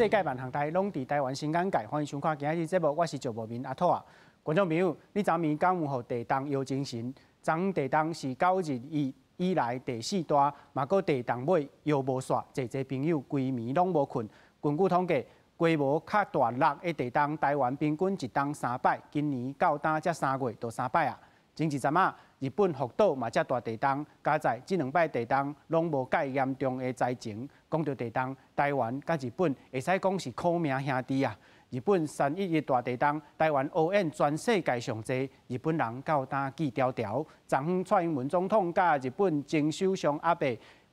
世界萬項台攏佇台灣新眼界，歡迎收看今仔日節目，我是趙無眠阿兔仔。觀眾朋友，你昨暝敢有予地動搖精神？昨昏地動是9·21以來第四大，嘛閣地動尾搖無煞，濟濟朋友規暝攏無睏。根據統計，規模較大六个地動，台灣平均一冬三擺，今年到今才3月就三擺啊。前一陣仔，日本福島嘛遮大地動，佳哉這兩擺地動攏無蓋嚴重的災情。講著地動，台灣佮日本會使講是苦命兄弟啊！日本3·11大地動，台灣烏煙全世界上濟，日本人到今記牢牢。昨昏蔡英文總統佮日本前首相阿伯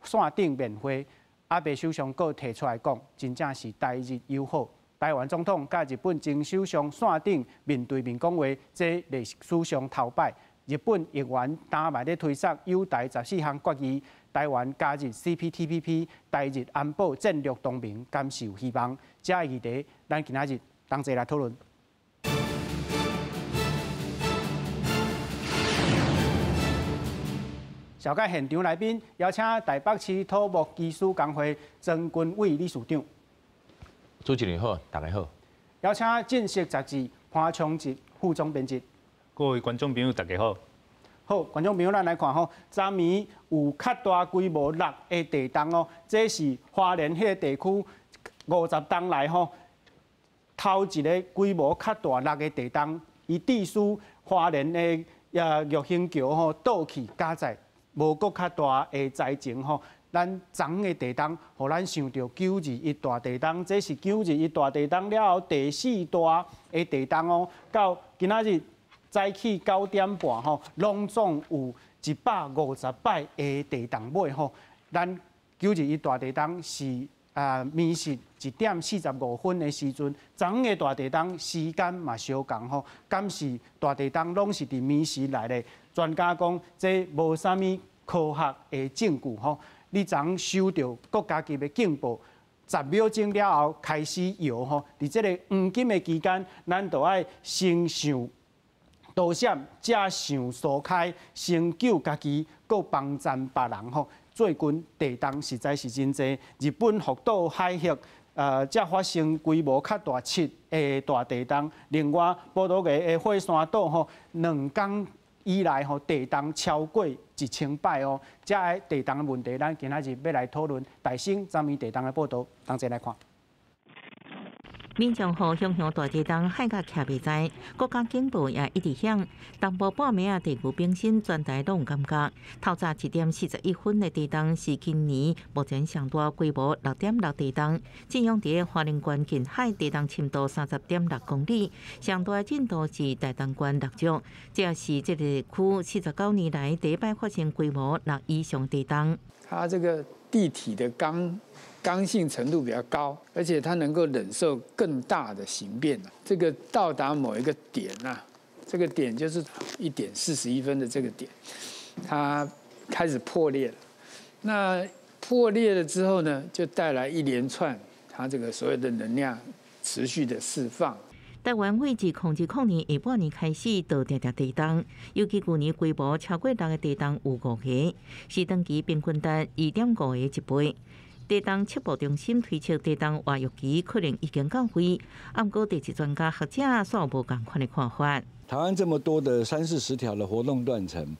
線頂面會，阿伯首相閣提出來講，真正是台日友好。台灣總統佮日本前首相線頂面對面講話，這歷史上頭擺。日本議員今嘛咧推捒友台14項決議，台灣加入 CPTPP，台日安保戰略同盟，敢是有希望？這個議題，咱今仔日同齊來討論。紹介現場來賓，邀請台北市土木技師工會曾君偉理事長。主持人好，大家好。邀請進食雜誌潘昌植副總編輯。各位觀眾朋友，大家好。好，觀眾朋友，咱來看吼，昨暝有較大規模六个地動哦，這是花蓮彼個地區50冬來吼，頭一个規模較大六个地動，伊致使花蓮的玉興橋吼倒去，佳哉無閣較大的災情吼。咱昨昏的地動，予咱想著9·21大地動，這是9·21大地動了後第四大的地動哦，到今仔日。早起9點半吼，攏總有150擺的地動尾吼。咱9·21大地動是啊，暝時1點45分的時陣，昨昏的大地動時間嘛相仝吼，敢是大地動攏是佇暝時來的？專家講這無啥物科學的證據吼。你昨昏收著國家級的警報，10秒鐘了後開始搖吼，佇這个黃金的期間，咱就愛先想逃閃，才想疏開，先救家己，閣幫贊別人吼。最近地動實在是真濟，日本福島海峽，才發生規模較大7的大地動。另外，葡萄牙的火山島吼，2工以來吼地動超過1000擺哦。這个地動的問題，咱今仔日欲來討論。大新昨暝地動的報導，同齊來看。民眾予熊熊大地動嚇甲徛袂在，國家警報也一直響。東部半暝仔地牛冰心全台攏有感覺。透早1點41分的地動是今年目前上大規模6.6地動，震央佇花蓮縣近海，地動深度30.6公里，上大的震度是台東縣六級，這是這個區49年來第一擺發生規模六以上地動。它這個地體的剛性程度比較高，而且它能夠忍受更大的形變。這個到達某一個點啊，這個點就是1點41分的這個點，它開始破裂了。那破裂了之後呢，就帶來一連串它這個所謂的能量持續的釋放。台灣對2020年下半年開始就定定地動，尤其舊年規模超過六个地動有五個，是長期平均值2.5個一倍。地動測報中心推測地動活躍期可能已經到位，毋過地質專家學者煞無仝款的看法。台灣這麼多的三四十條的活動斷層，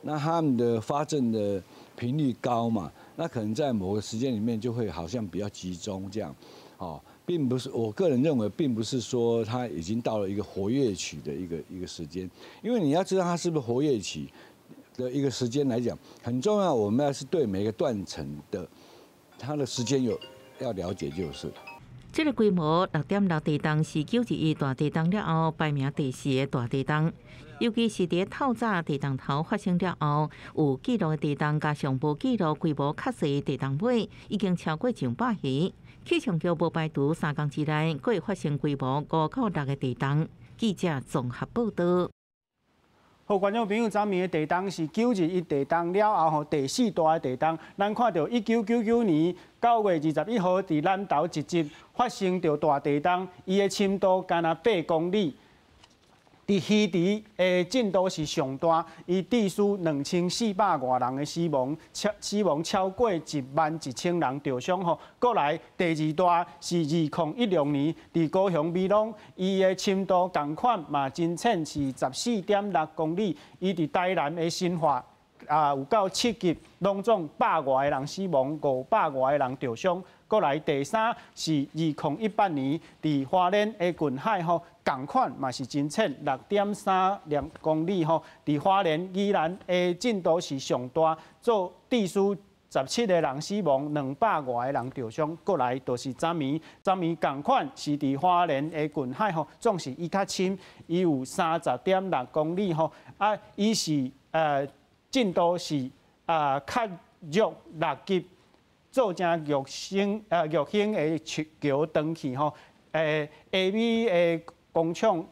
那他們的發震的頻率高嘛？那可能在某個時間裡面就會好像比較集中這樣，哦，並不是我個人認為，並不是說它已經到了一個活躍期的一個時間，因為你要知道它是不是活躍期的一個時間來講，很重要。我們要是對每個斷層的它的時間有要了解就是。這个規模6.6地動是9·21大地動了後排名第四个大地動，尤其是佇透早地動頭發生了後，有記錄的地動加上無記錄規模較細的地動尾，已經超過上百個。氣象局無排除3工之內，閣會發生規模5到6个地動。記者綜合報導。好，觀眾朋友，昨暝的地動是9·21地動了後吼第四大的地動。咱看著1999年9月21號，佇南投集集發生著大地動，伊的深度干焦8公里。佇魚池的震度是上大，伊致使2400外人的死亡，超過1萬1千人著傷吼。過來第二大是2016年，佇高雄美濃，伊的深度仝款嘛真淺，是14.6公里。伊佇台南的新化啊有到7級，攏總100外個人死亡，500外個人著傷。過來第三是2018年，佇花蓮的近海吼，仝款嘛是真淺，6.32公里吼。佇花蓮宜蘭的震度是上大，做致使17個人死亡，200外個人著傷。過來就是昨暝，昨暝仝款是佇花蓮的近海吼，總是伊較深，伊有30.6公里吼。啊，伊是震度是啊較弱6級。造成玉興的橋斷去吼，下尾的工廠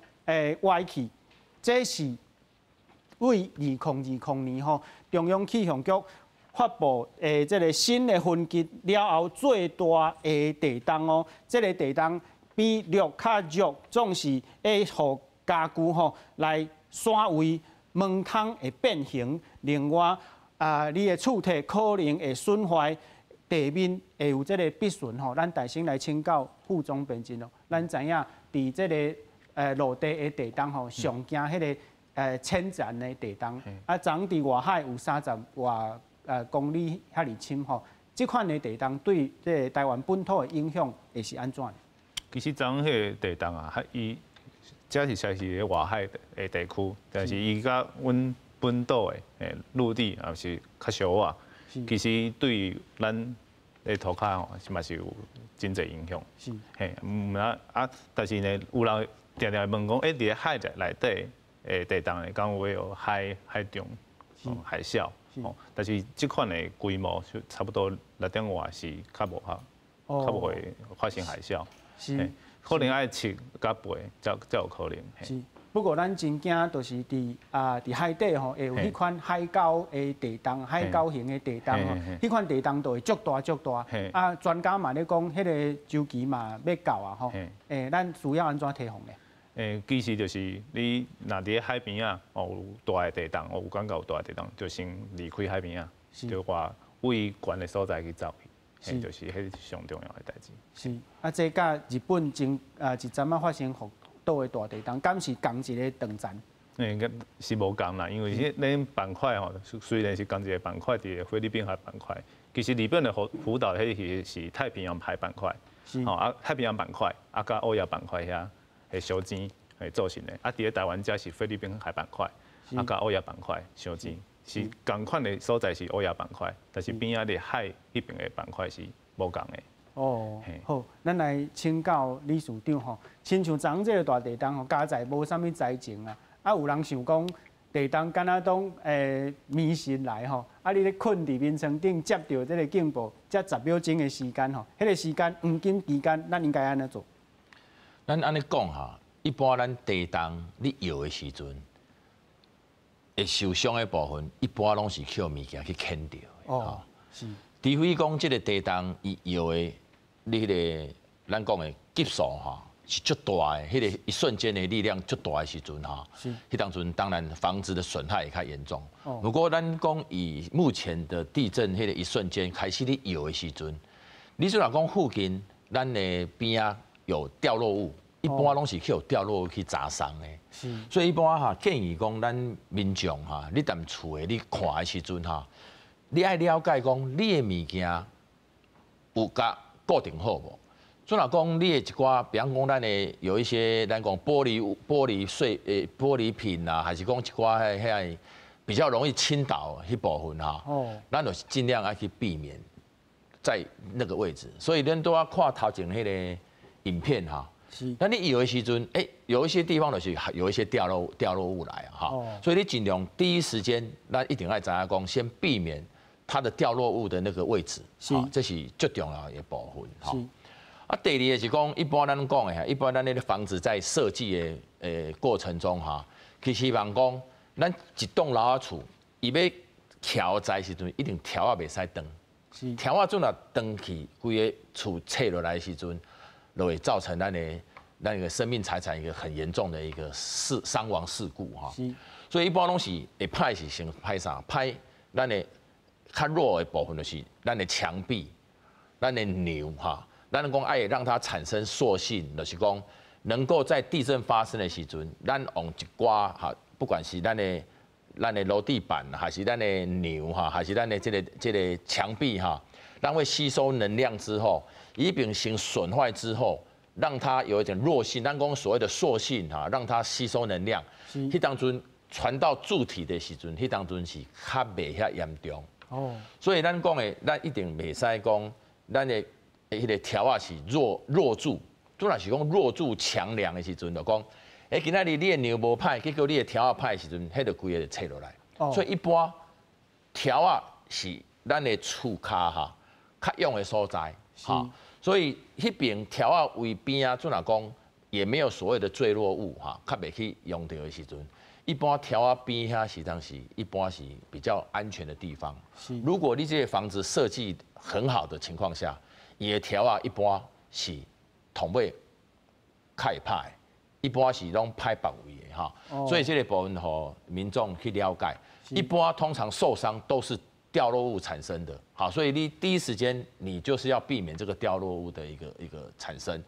歪去，這是為2020年吼中央氣象局發布的這個新的分級了後最大的地動哦，這個地動比6較弱，總是會予家具吼來散位，門窗會變形，另外啊，你的厝體可能會損壞。地面會有這個必損吼，咱大先來請教副總編輯咯。咱知影佇這個陸地的地動吼，上驚彼個淺層的地動。啊，昨佇外海有30外公里遐爾深吼，這款的地動對這個台灣本土的影響會是按怎？其實昨昏彼個地動啊，伊這是說是外海的地區，但是伊佮阮本島的陸地也是較相倚。其實對咱的塗跤吼，是嘛是有真濟影響。嘿，毋啊啊，但是呢，有人定定會問講，欸，佇咧海內底的地動呢，敢有有海中、海嘯？哦，但是這款的規模就差不多6點外是較無法，較無會發生海嘯。可能愛7佮8才有可能。是。不過咱真驚，就是佇海底吼，會有彼款海溝的地動，海溝型的地動吼，彼款地動就會足大足大。啊，專家嘛咧講，彼個週期嘛欲到啊吼。咱需要按怎提防咧？其實就是你若佇咧海邊仔，哦，有大的地動，哦，有感覺有大的地動，就先離開海邊仔，就話位懸的所在去走去，就是彼上重要的代誌。是，啊，這佮日本前一陣仔發生福島的大地動，敢是仝一个斷層？應該是無仝啦，因為彼恁板塊吼，雖然是仝一个板塊，佇菲律賓海板塊，其實日本的福島彼個是太平洋海板塊，吼啊太平洋板塊啊佮歐亞板塊遐會相爭會造成的，啊佇咧台灣遮是菲律賓海板塊，啊佮歐亞板塊相爭，是仝款的所在是歐亞板塊，但是邊仔的海彼邊的板塊是無仝的。哦，好，咱來請教理事長吼，親像昨昏這個大地動吼，佳哉無啥物災情啊，啊有人想講地動敢若當迷信來吼，啊你咧睏佇眠床頂接著這個警報，才10秒鐘的時間吼，彼個時間黃金期間，咱應該按怎做？咱按呢講哈，一般咱地動咧搖的時陣，會受傷的部分，一般攏是予物件去牽著。哦，是。除非講這個地動伊搖的。你彼個咱講的級數吼是足大的，彼個一瞬間的力量足大的時陣吼，彼當陣當然房子的損害會較嚴重。不過咱講以目前的地震，彼個一瞬間開始咧搖的時陣，你雖然講附近咱的邊仔有掉落物，一般攏是去予掉落物去砸傷的。所以一般哈建議講咱民眾哈，你踮厝的你看的時陣哈，你愛了解講你的物件有共固定好無？就若講你的一寡，比方講咱的有一些咱講玻璃碎玻璃品啊，還是講一寡彼彼比較容易傾倒彼部分哈，咱就是盡量愛去避免在那個位置。所以咱拄仔看頭前彼个影片哈，那你有的時陣，有一些地方就是有一些掉落物來哈，所以你盡量第一時間，咱一定愛知影講，先避免它的掉落物的那個位置，這是最重要的部分。啊，第二個是講，一般咱講的，一般咱那個房子在設計的過程中哈，其實希望講，咱一棟樓仔厝，伊欲柱在時陣，一定柱仔袂使斷，柱仔陣若斷去，規个厝拆落來的時陣，就會造成咱的那个生命财产一个很严重的一个伤亡事故哈。所以一般攏是會歹是先歹啥？歹咱的較弱的部分就是咱的牆壁、咱的梁哈。咱講愛讓它產生塑性，就是講能夠在地震發生的時陣，咱用一寡哈，不管是咱的樓地板，還是咱的梁哈，還是咱的這個牆壁哈，咱會吸收能量之後，以並先損壞之後，讓它有一點弱性，咱講所謂的塑性哈，讓它吸收能量。彼當陣傳到柱體的時陣，彼當陣是較袂遐嚴重。所以咱講的，咱一定袂使講咱的彼個柱仔是弱柱，拄若是講弱柱強梁的時陣，就講，今仔日你的梁無歹，結果你的柱仔歹的時陣，彼就規个就切落來。所以一般柱仔是咱的厝跤哈，較勇的所在，哈。所以彼邊柱仔圍邊仔，準若講也沒有所謂的墜落物哈，較袂去用著的時陣，一般柱仔邊遐是當時一般是比較安全的地方。如果你這個房子設計很好的情況下，伊的柱仔一般是同尾較會歹，一般是攏歹別位的哈。所以這個部分予民眾去了解。一般通常受傷都是掉落物產生的，好，所以你第一時間你就是要避免這個掉落物的一個產生。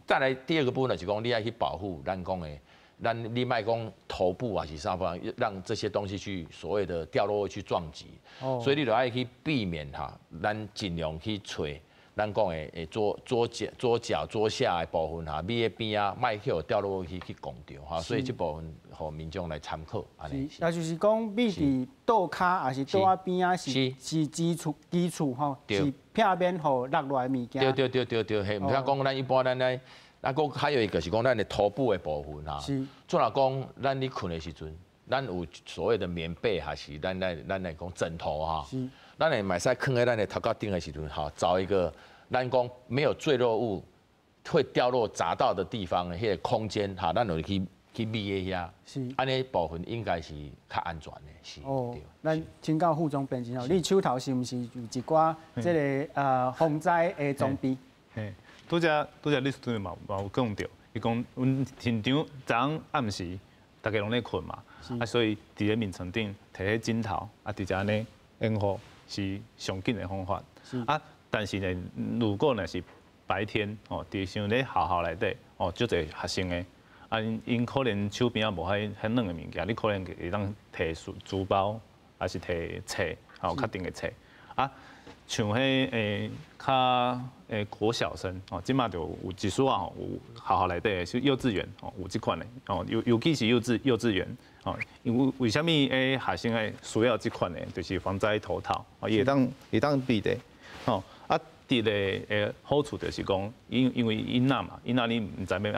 再來第二個部分就是講你愛去保護咱講的，咱你莫講頭部啊是啥方，讓這些東西去所謂的掉落物去撞擊。所以你就愛去避免哈，咱盡量去揣咱講的桌角、桌下的部分哈，米的邊仔，莫去予掉落物去摃著哈，所以這部分予民眾來參考。是，也就是講，米佇桌跤抑是桌仔邊仔是基礎吼，是避免予落落來物件。對對對對對，嘿，毋通講咱一般咱咧，啊，閣還有一個是講咱的頭部的部分哈。做若講咱咧睏的時陣，咱有所謂的棉被，還是咱來講枕頭哈。咱會嘛會使囥佇咱的頭殼頂的時陣，哈，找一個咱講沒有墜落物會掉落砸到的地方，彼個空間哈，咱就去避一下。按呢部分應該是較安全的。是。哦，咱請教副總編輯吼，你手頭是毋是有一寡這个防災的裝備？嘿，拄才你拄嘛有講著，伊講阮現場昨昏暗時，大家攏咧睏嘛，啊，所以佇咧眠床頂提彼枕頭，啊，直接按呢掩護是上緊的方法。啊，但是呢，如果若是白天哦，佇像咧學校內底哦，足濟學生的，啊，𪜶可能手邊仔無彼遐軟的物件，你可能會當提書包，抑是提冊，吼，較重的冊。啊，像彼較國小生哦，這馬就有一絲仔吼，有學校內底的是幼稚園哦，有這款的哦，尤其是幼稚園哦，因為為啥物學生愛需要這款的，就是防災頭套，哦，伊會當避的，吼，啊，佇咧的好處就是講，因為囡仔嘛，囡仔你毋知欲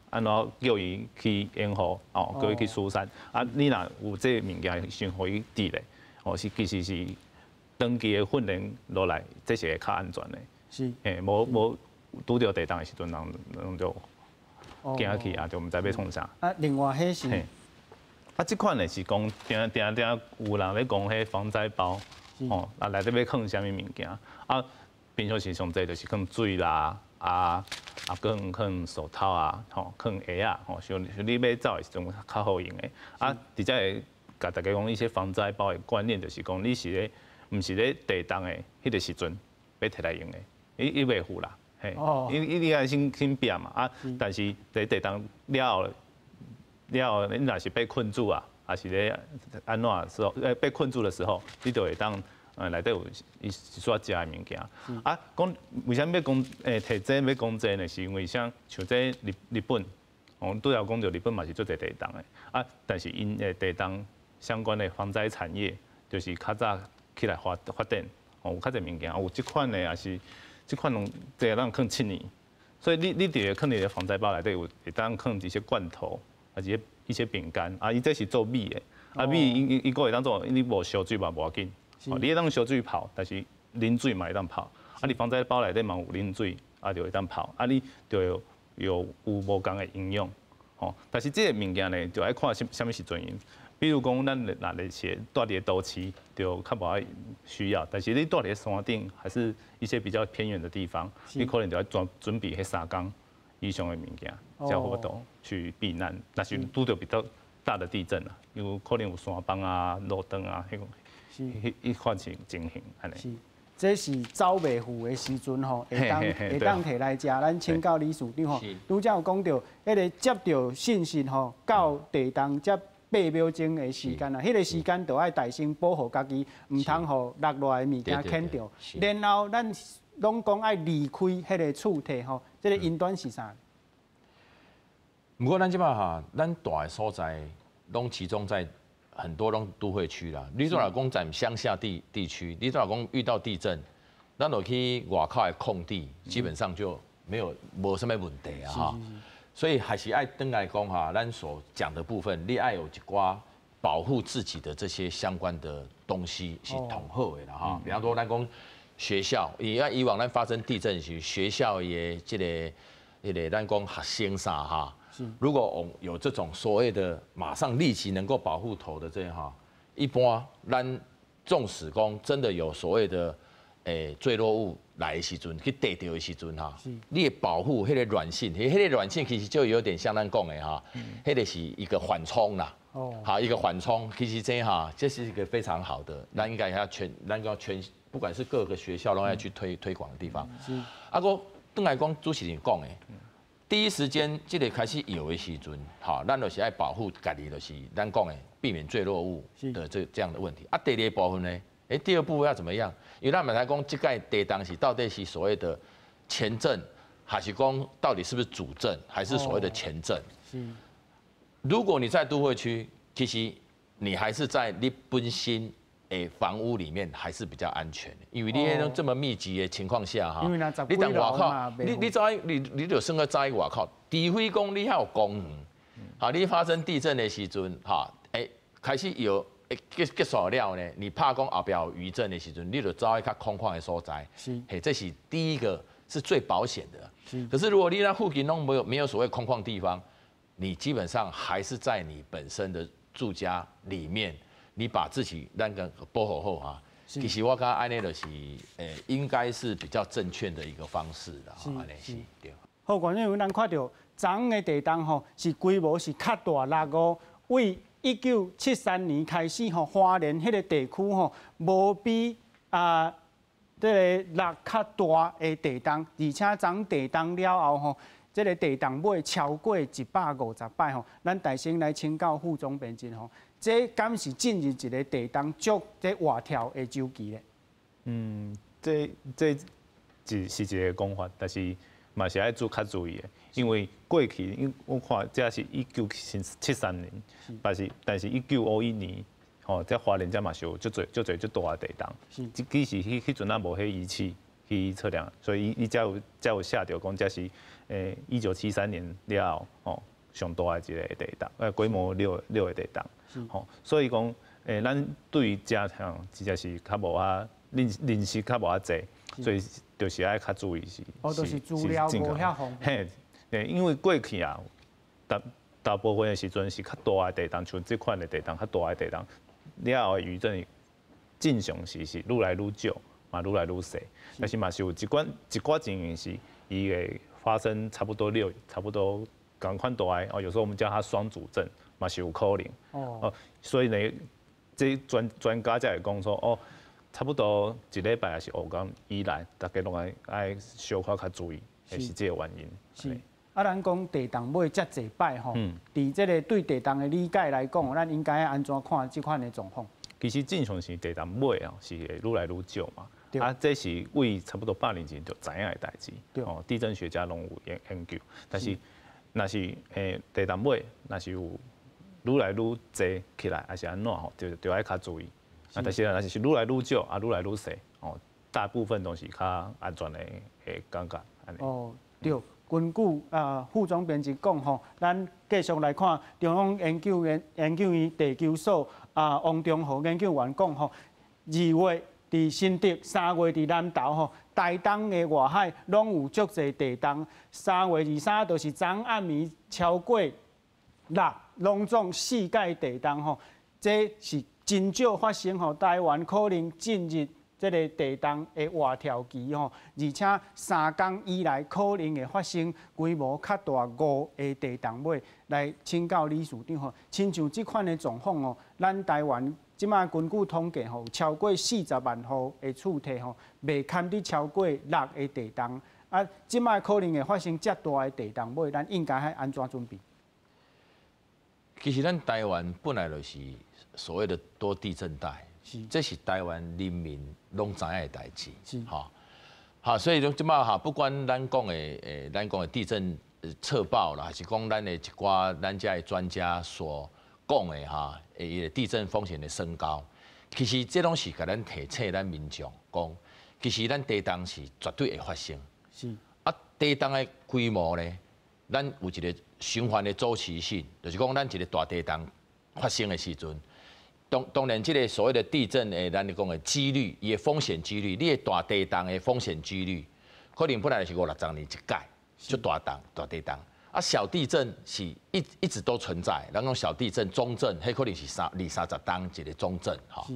按怎叫伊去掩護，哦，叫伊去疏散，啊，你若有這个物件先予伊佇咧，哦，是其實是長期的訓練落來，這是會較安全的。嘿，無拄著地動的時陣，人攏就驚去啊，就毋知欲創啥。啊，另外彼是，啊，這款的是講，定定定有人咧講彼防災包，吼，啊內底欲囥啥物物件？啊，平常時上濟就是囥水啦，啊，囥手套啊，吼，囥鞋仔，吼，像你欲走的時陣較好用的。啊，佇遮會共大家講一些防災包的觀念，就是講你是咧，毋是咧地動的彼个時陣欲提來用的，伊袂赴啦，嘿，伊愛先避嘛，啊，但是佇地動了後，你若是被困住啊，抑是咧按怎時候，被困住的時候，你就會當內底有一寡食的物件。啊，講為啥物欲講提這欲講這呢？是因為像這日本，哦，拄才有講著日本嘛是足濟地動的，啊，但是𪜶的地動相關的防災產業，就是較早起來發展，哦，有較濟物件，有這款的，抑是這款攏這個當囥7年，所以你佇咧囥佇咧防災包內底有會當囥一些罐頭，抑是一些餅乾，啊，伊這是做米的，啊米伊閣會當做，你無燒水嘛無要緊，你會當燒水泡，但是冷水嘛會當泡，啊，你防災包內底嘛有冷水，啊就會當泡，啊你就有無仝的營養，吼，但是這个物件呢，就愛看啥物時陣用。比如講，咱若咧是蹛佇咧都市，就較無愛需要；但是你蹛佇咧山頂，還是一些比較偏遠的地方，你可能就愛準備彼3工。以上的物件，才有法度去避難。若是拄著比較大的地震啊，有可能有山崩啊、落斷啊，彼個彼彼款情情形按呢。是，這是走袂赴的時陣吼，會當提來食。咱請教理事長吼，拄才有講著，彼个接著信息吼，到地動才8秒鐘的時間啊，彼个時間就愛大聲保護家己，毋通予落落來的物件牽著。然後咱攏講愛離開彼个厝體吼，這个因端是啥？毋過咱這擺哈，咱蹛的所在攏集中在很多攏都會區啦。你若講在鄉下地區，你若講遇到地震，咱就去外口的空地，基本上就沒有無啥物問題啊哈。所以還是愛轉來講哈，咱所講的部分，你愛有一寡保護自己的這些相關的東西是統好的啦哈。比方說，咱講學校，以往咱發生地震時，學校的這個彼個咱講學生啥哈。如果有這種所謂的馬上立即能夠保護頭的這樣哈，一般咱縱使講真的有所謂的墜落物來的時陣，去硩著的時陣哈，你的保護彼個軟性，彼個軟性其實就有點像咱講的哈，彼個是一個緩衝啦，好一個緩衝，其實這哈這是一個非常好的，咱應該要全，咱講全，不管是各個學校攏愛去推廣的地方。啊，閣轉來講主持人講的。第一時間，這個開始搖的時陣，哈，咱就是愛保護家己，就是咱講的避免墜落物的這樣的問題。啊，第二個部分呢？欸，第二步要怎麼樣？因為咱嘛知講，這個地動是到底是所謂的前震，還是講到底是不是主震，還是所謂的前震？是。如果你在都會區，其實你還是在你本身的房屋裡面還是比較安全的，因為你彼種這麼密集的情況下哈，你佇外口，你走你就算閣走去外口，除非講你遐有公園，好，你發生地震的時陣，哈，欸，開始搖，結束了呢，你怕講後壁有餘震的時陣，你就走去較空曠的所在，嘿，這是第一個是最保險的。可是如果你那附近攏沒有所謂空曠地方，你基本上還是在你本身的住家裡面。你把自己那個保護好啊，其實我感覺按呢就是，應該是比較正確的一個方式啦。按呢是對。好，觀眾咱看著昨昏的地動吼，是規模是較大六五，為1973年開始吼，花蓮彼個地區吼，無比啊，這个六較大的地動，而且昨昏地動了後吼，這个地動尾超過150擺吼，咱大先來請教副總編輯吼。這敢是進入一個地動足這活跳的週期咧？嗯，這是一個講法，但是嘛是愛做較注意的，因為過去因我看這是1973年，但是1951年，吼，這花蓮這嘛是有足濟足濟足大的地動，其實彼陣仔無彼儀器去測量，所以伊才有寫著講這是1973年了後，吼，上大的一个地動，規模六的地動，吼，所以講，咱對於這項真正是較無啊認識較無遐濟，所以就是愛較注意是。哦，就是資料無遐豐富。嘿，因為過去啊，大部分的時陣是較大的地動，像這款的地動，較大的地動，了後的餘震正常是愈來愈少，嘛愈來愈細，但是嘛是有一寡情形是伊會發生差不多六，差不多仝款大的哦，有時候我們叫它雙主震，嘛是有可能。哦，所以呢，這專家才會講說，哦，差不多一禮拜抑是5工以內，大家攏愛小可較注意，是這個原因。是。啊，咱講地動尾遮濟擺吼，佇這个對地動的理解來講，咱應該按怎看這款的狀況？其實正常是地動尾啊，是會愈來愈少嘛。啊，這是為差不多100年前就知影的代誌。哦，地震學家攏有研究，但是若是地動尾，若是有愈來愈濟起來，還是按怎吼，就愛較注意。啊，但是若是愈來愈少，啊，愈來愈細，哦，大部分攏是較安全的感覺。哦，對。根據啊副總編輯講吼，咱繼續來看中央研究院地球所啊王中豪研究員講吼，2月佇新竹，3月佇南投吼，台東的外海攏有足濟地動。3月23就是昨暗暝超過六，攏總四擺地動吼，這是真少發生吼，台灣可能進入這个地動的活跳期吼，而且3工以來可能會發生規模較大五个地動尾，來請教理事長吼，親像這款的狀況哦，咱台灣這擺根據統計吼，超過40萬戶的厝體吼，袂堪得超過6个地動，啊，這擺可能會發生遮大的地動尾，咱應該愛按怎準備？其實咱台灣本來就是所謂的多地震帶。這是台灣人民攏知影的代誌，吼，好，所以講這擺哈，不管咱講的咱講的地震測報啦，還是講咱的一寡咱遮的專家所講的哈，地震風險的升高，其實這攏是共咱提醒咱民眾講，其實咱地動是絕對會發生，啊，地動的規模呢，咱有一個循環的週期性，就是講咱一個大地動發生的時陣。當然，這个所謂的地震的，咱講的幾率，伊的風險幾率，你的大地動的風險幾率，可能本來是五六十年一擺，就大動大地動。啊，小地震是一直都存在，咱講小地震、中震，彼可能是二三十冬一个中震，吼。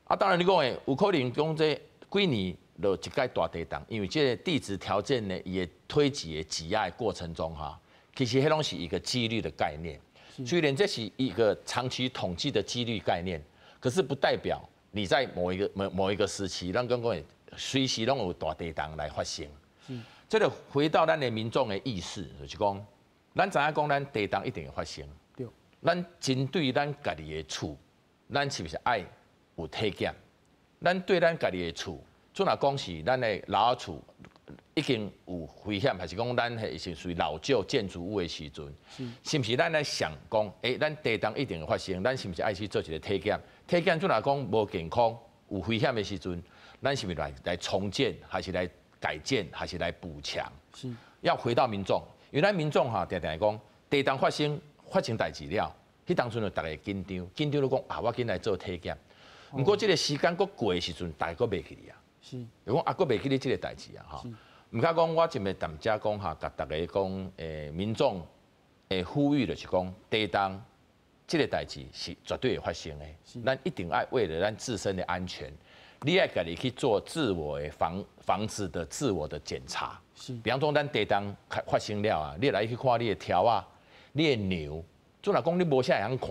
啊，當然你講的有可能講這幾年就一擺大地動，因為這个地質條件呢，伊會推擠的擠壓的過程中，哈，其實彼攏是一個幾率的概念。雖然這是一個長期統計的幾率概念，可是不代表你在某一個時期，咱講講隨時攏有大地動來發生。這個回到咱的民眾的意識，就是講，咱知影講咱地動一定會發生。咱針對咱家己的厝，咱是毋是愛有體檢？咱對咱家己的厝，準若講是咱的老厝已經有危險，還是講咱係屬於老舊建築物的時陣，是毋是咱來想講，咱地動一定會發生，咱是毋是愛去做一個體檢？體檢準若講無健康、有危險的時陣，咱是毋是來重建，還是來改建，還是來補強？要回到民眾，因為咱民眾哈，定定講地動發生代誌了，彼當陣就逐家緊張，緊張就講啊，我緊來做體檢。毋過這个時間閣過的時陣，逐家閣袂記哩啊。就講啊，閣袂記得這个代誌啊，吼。毋敢講，我這擺踮遮講哈，共逐家講，民眾會呼籲就是講，地動這个代誌是絕對會發生的，咱一定愛為了咱自身的安全，你愛家己去做自我的房子的自我的檢查。比方講，咱地動發生了啊，你來去看你的柱仔，你的梁，準若講你無啥會曉看，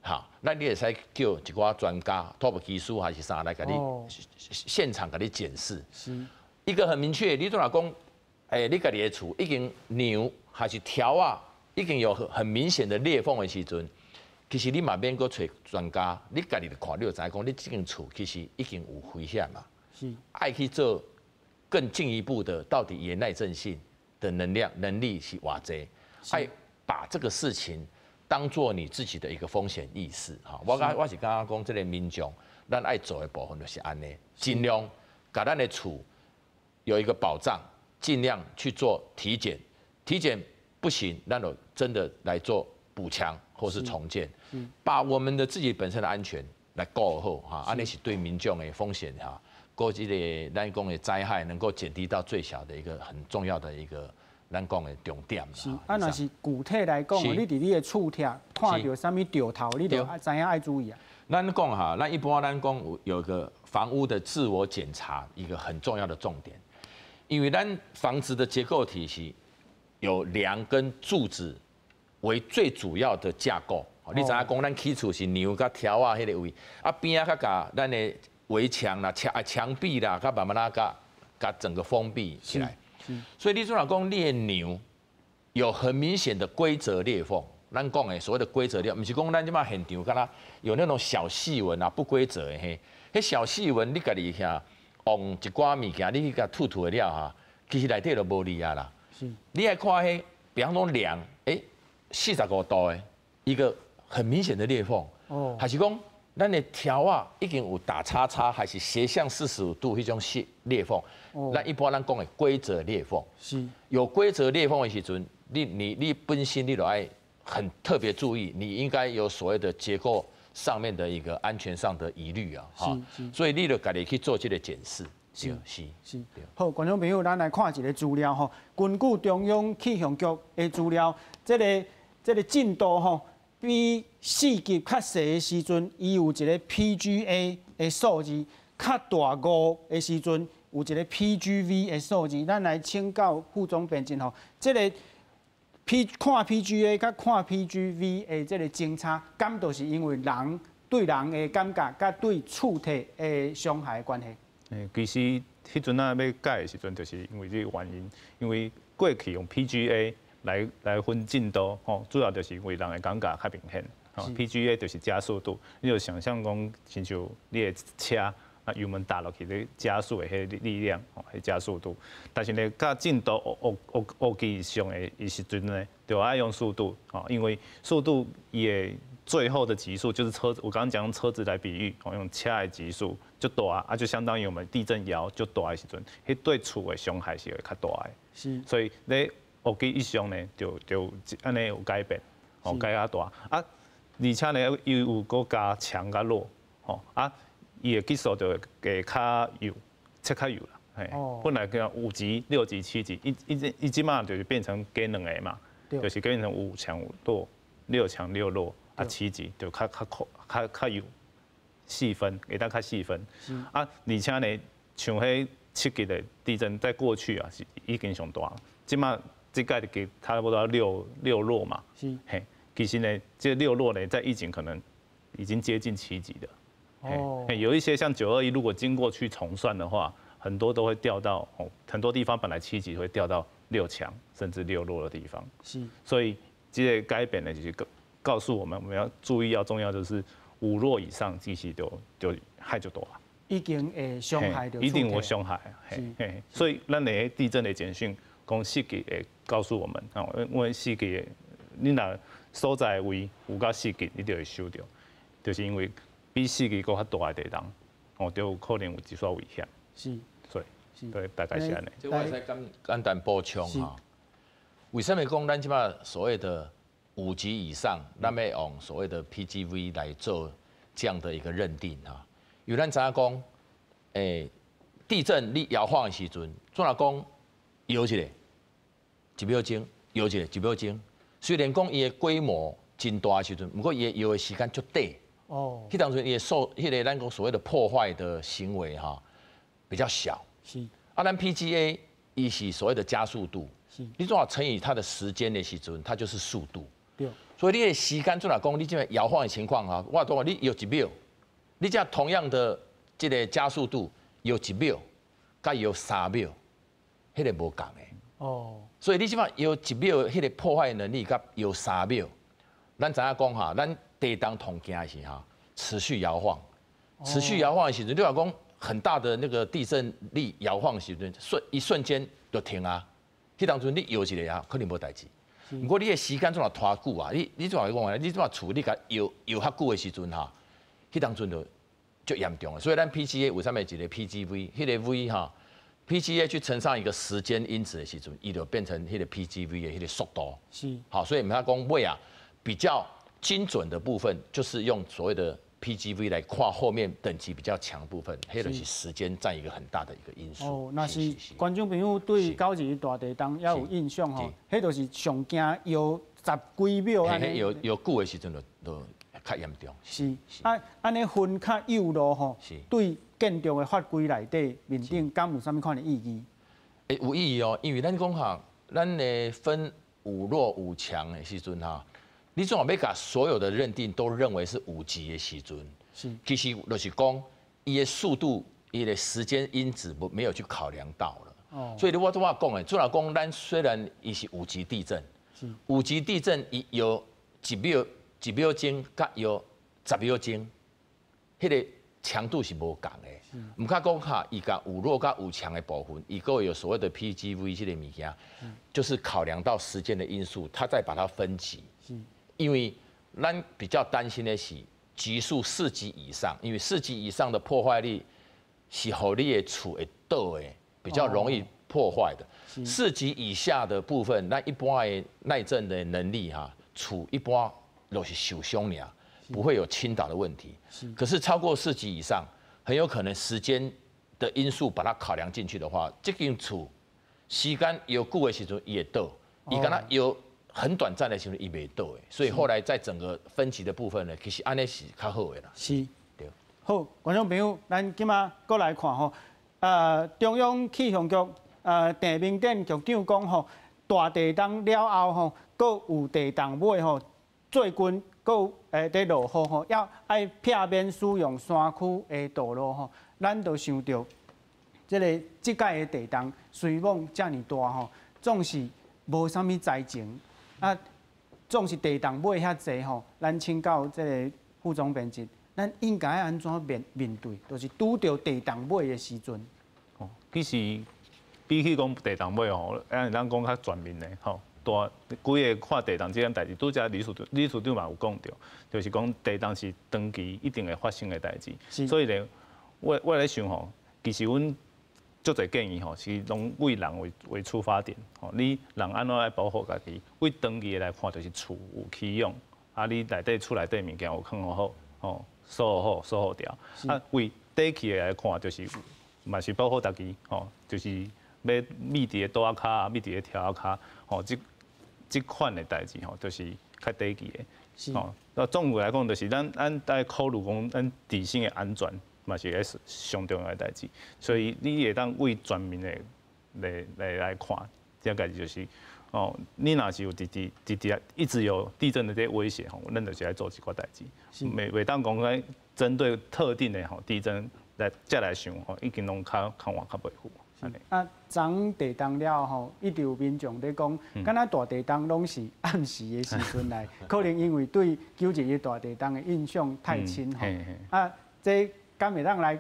哈，咱你會使叫一寡專家、土木技師還是啥來共你現場共你檢視。一個很明確，你準若講，你家己的厝已經梁還是柱仔，已經有很明顯的裂縫的時陣，其實你嘛免閣揣專家，你家己就看，你就知影講，你這間厝其實已經有危險嘛。愛去做更進一步的，到底伊的耐震性的能量能力是偌濟，愛把這個事情當做你自己的一個風險意識。哈，我是感覺講，這个民眾，咱愛做的部分就是按呢，盡量共咱的厝有一個保障，盡量去做體檢，體檢不行，那就真的來做補強或是重建，把我們的自己本身的安全來顧好哈，按呢是對民眾的風險哈，過這个咱講的災害能夠減低到最小的一個很重要的一個咱講的重點。是，啊，若是具體來講，你佇你的厝廳看著啥物石頭，你就知影愛注意啊。咱講哈，咱一般咱講有一個房屋的自我檢查，一個很重要的重點，因為咱房子的結構體系有梁跟柱子為最主要的架構。你知影講咱起厝是梁佮柱仔彼个位，啊邊仔較共咱的圍牆啦、牆壁啦，較慢慢仔共共整個封閉起來。所以你準若講你的梁有很明顯的規則裂縫，咱講的所謂的規則裂，毋是講咱這擺現場敢若有那種小細紋啊、不規則的嘿，彼小細紋你家己遐用一寡物件，你去共吐吐了哈，其實內底就無離啊啦。你愛看彼，比方講梁，45度的一個很明顯的裂縫，還是講咱的柱仔已經有打叉叉，還是斜向45度彼種細裂縫？咱一般咱講的規則裂縫，有規則裂縫的時陣，你本身你就愛很特別注意，你應該有所謂的結構上面的一個安全上的疑慮啊，哈，所以你就家己去做這個檢視。是是是。好，觀眾朋友，咱來看一个資料吼，根據中央氣象局的資料，這个震度吼，比四級較細的時陣，伊有一个 PGA 的數字，較大五的時陣，有一個 PGV 的數字，咱來請教副總編輯吼，這個 P 看 PGA 佮看 PGV 的這個精差，敢就是因為人對人的感覺，佮對厝體的傷害的關係？欸，其實彼陣仔欲改的時陣，就是因為這個原因，因為過去用 PGA 來分震度，吼，主要就是因為人的感覺較明顯。吼，PGA 就是加速度，你就想象講，親像你的車啊，油門踏落去咧加速的彼个力量，吼，彼加速度。但是呢，佮震度學級上的時陣呢，就愛用速度，吼，因為速度伊的最後的極速就是車子，我剛剛講用車子來比喻，吼，用車的極速就大，啊，就相當於我們地震搖就大的時陣，彼對厝的傷害是會較大的。所以咧學級以上呢，就按呢有改變，吼，改較大。啊，而且呢，又有閣加強佮弱，吼，啊，伊的級數就會較幼，切較幼啦。嘿，本來叫5級、6級、7級，伊這馬就是變成加兩個嘛，就是變成5強5弱、6強6弱，啊7級就較較較較幼細分，會當較細分。啊，而且呢，像彼7級的地震，在過去啊是已經上大，這馬這屆就給差不多6弱嘛。嘿，其實呢，這6弱呢，在以前可能已經接近7級了。哦。有一些像9·21，如果經過去重算的話，很多都會掉到哦，很多地方本來7級會掉到6強甚至6弱的地方。所以這個改變呢，就是告訴我們，我們要注意，要重要就是5弱以上，其實就害就大。已經會傷害著。一定有傷害。嘿，所以咱的地震的簡訊講4級會告訴我們，哦，因為四級的，你若所在位有到四級，你就會收著，就是因為比四級閣較大的地動，哦，就有可能有一寡危險。所以，對，大概是按呢。這我會使簡簡單補充哈。為啥物講咱這馬所謂的5級以上，咱欲用所謂的 PGV 來做這樣的一個認定哈？因為咱知影講，地震你搖晃的時陣，怎若講搖一下，一秒鐘，搖一下，一秒鐘。雖然講伊的規模真大的時陣，毋過伊的搖的時間足短。哦。彼當陣伊的受，彼個咱講所謂的破壞的行為哈，比較小。啊，咱 PGA 伊是所謂的加速度。你怎樣乘以它的時間的時陣，它就是速度。所以你的時間怎若講，你這個搖晃的情況哈，我講你搖一秒，你這同樣的這個加速度搖一秒，佮搖3秒，彼個無仝的。哦。所以你這馬搖一秒，彼個破壞能力佮搖三秒，咱知影講哈，咱地動痛驚的是哈，持續搖晃，持續搖晃的時陣，你若講很大的那個地震力搖晃的時陣，一瞬間就停啊。彼當陣你搖一下啊，可能無代誌。毋過你的時間怎若拖久啊？你怎樣講啊？你怎樣厝你共搖搖較久的時陣哈，彼當陣就足嚴重了。所以咱 PGA 為啥物一個 PGV，彼個 V 哈，PGA 去乘上一個時間因子的時陣，伊就變成彼個 PGV 的彼個速度。好，所以毋通講尾啊，比較精準的部分，就是用所謂的 PGV 來看後面等級比較強部分，彼就是時間佔一個很大的一個因素。哦，若是觀眾朋友對9·21大地動猶有印象吼，彼就是上驚搖十幾秒按呢。搖搖久的時陣就就較嚴重。是，啊，按呢分較幼弱吼，對建築的法規內底面頂，敢有啥物款的意義？欸，有意義哦，因為咱講哈，咱的分5弱5強的時陣哈。你總欲共所有的認定都認為是5級的時陣，其實就是講伊的速度、伊的時間因子無沒有去考量到了。哦，所以你我拄仔講的，主要講咱雖然伊是五級地震，五級地震伊搖一秒一秒鐘，佮搖10秒鐘，彼個強度是無仝的。毋較講哈，伊共五弱佮五強的部分，伊閣有所謂的 PGV 這個物件，就是考量到時間的因素，它再把它分級。因為咱比較擔心的是級數4級以上，因為4級以上的破壞力是予你的厝會倒的，比較容易破壞的。4級以下的部分，咱一般的耐震的能力哈，厝一般都是受傷爾，不會有傾倒的問題。可是超過四級以上，很有可能時間的因素把它考量進去的話，這間厝時間搖久的時陣，伊會倒，伊敢若搖很短暫的時陣，伊袂倒的，所以後來在整個分級的部分呢，其實按呢是較好的啦。對。好，觀眾朋友，咱今仔閣來看吼，中央氣象局鄭明典局長講吼，大地動了後吼，閣有地動尾吼，最近閣有佇落雨吼，要愛避免使用山區的道路吼，咱就想著這个這擺的地動雖罔遮爾大吼，總是無啥物災情啊，總是地動尾遐濟吼，咱請教這个副總編輯，咱應該按怎面面對？就是拄著地動尾的時陣。哦，其實比起講地動尾吼，按咱講較全面的吼，大規个看地動這件代誌，拄才理事長嘛有講著，就是講地動是長期一定會發生的代誌。所以咧，我咧想吼，其實阮足濟建議吼，是攏為人為出發點吼。你人按怎來保護家己？為長期的來看，就是厝有起用，啊，你內底厝內底物件有囥好，吼，鎖好鎖好牢。啊，為短期的來看，就是嘛是保護家己，吼，就是欲覕佇个桌仔跤啊，覕佇个柱仔跤，吼，這款的代誌吼，就是較短期的。吼，那總括來講，就是咱愛考慮講，咱自身的安全嘛是個上重要的代誌。所以你會當為全面的來看，這個代誌就是，哦，你若是有直直直直一直有地震的這個威脅吼，咱就是愛做一寡代誌。袂當講講針對特定的吼地震來才來想吼，已經攏較較晚較袂赴。啊，昨地動了吼，一直有民眾咧講，敢若大地動攏是暗時的時陣來，可能因為對9·11大地動的印象太深吼。啊，這敢會當來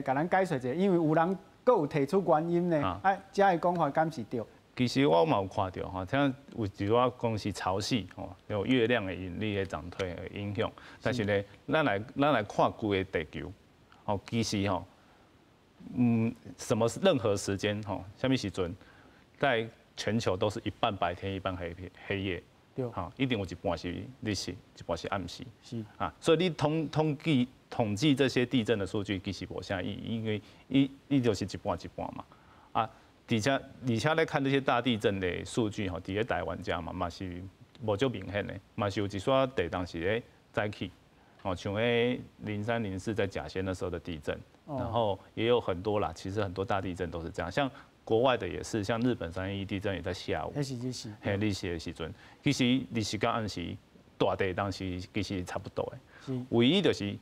共咱解說一下？因為有人閣有提出原因呢。啊，這个講法敢是對？其實我嘛有看著吼，聽有一寡講是潮汐吼，有月亮的引力的漲退的影響。但是呢，咱來看規个地球，吼，其實吼，什麼任何時間吼，啥物時陣，在全球都是一半白天一半黑夜，吼，一定有一半是日時，一半是暗時。啊，所以你統計這些地震的數據，其實無啥意義，因為伊就是一半一半嘛，啊。而且咧看這些大地震的數據吼，佇咧台灣遮嘛嘛是無足明顯的，嘛是有一寡地動是咧早起，哦，像彼03、04在甲仙那時候的地震，然後也有很多啦，其實很多大地震都是這樣，像國外的也是，像日本3.11地震也在下午，彼是日時，嘿，日時的時陣，其實日時佮暗時大地動是其實差不多的，唯一就是